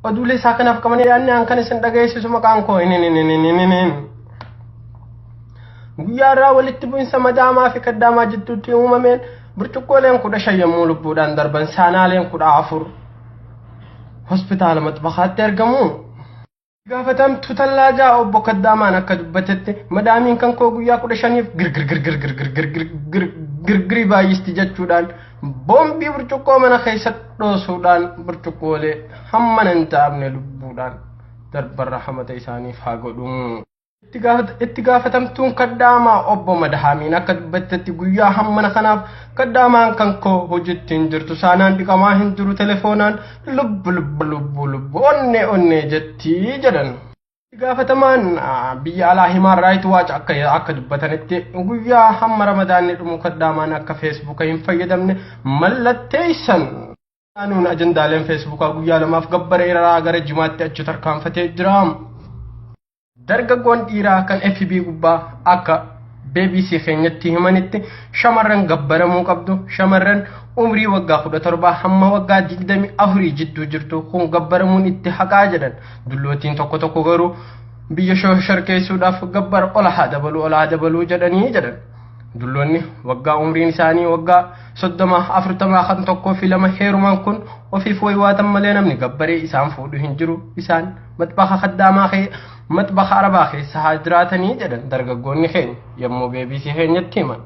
Oduulee isaa kanaaf qabanii dhiyaanne an kan isin dhageessisu maqaan koo hin. Guyyaa irraa walitti bu'insa madaamaa fi kaddaamaa jidduutti uumameen burcuqqooleen 15 yommuu lubbuudhaan darban saanaaleen 14 hospitaala maxbakaatti argamu. Gaafatamtu tallaajaa obbo Kaddaamaan akka dubbatetti madaamiin kan koo guyyaa 15f girgirgirgirgirgirgirgirii baay'isti jechuudhaan boombii burcuqqoo mana keessa dhoosuudhaan burcuqqoolee hammana hin ta'amne lubbuudhaan darban rahamata isaaniif haa godhu. Itti gaafatamtuun kaddaamaa obbo Madahaamiin akka dubbattetti guyyaa hammana kanaaf kaddaamaan kan koo hojiitti hin jirtu saanaan dhiqamaa hin jiru telefoonaan lubbu lubbu lubbu lubbu onnee onnee jetti jedhan. Itti gaafatamaan biyya alaa Himaan Raayit Waach akka akka dubbatanitti guyyaa hamma ramadaanni dhumu kaddaamaan akka feesbuuka hin fayyadamne mallatteessan. Aanuun ajandaaleen feesbuukaa guyyaa lamaaf gabbara irraa gara jimaatti achi tarkaanfatee jira. Dargaggoon dhiiraa kan FB gubbaa akka BBC keenyatti himanitti shamarran gabbaramuu qabdu. Shamarran umrii waggaa 17 hamma waggaa 24 jidduu jirtu kun gabbaramuun itti haqaa jedhan. Dullootiin tokko tokko garuu biyya sharkeessuudhaaf gabbara ola haa dabaluu ola haa dabaluu jedhanii jedhan. Dulloonni waggaa umriin isaanii waggaa 30 40 kan tokkoo fi lama heeruman kun ofiif waywaatan malee namni gabbaree isaan fuudhu hin jiru isaan maxbaxa kaddaamaa kee maxbaxa arabaa keessa haa jiraatanii jedhan dargaggoonni keenya yommuu BBC keenyatti himan.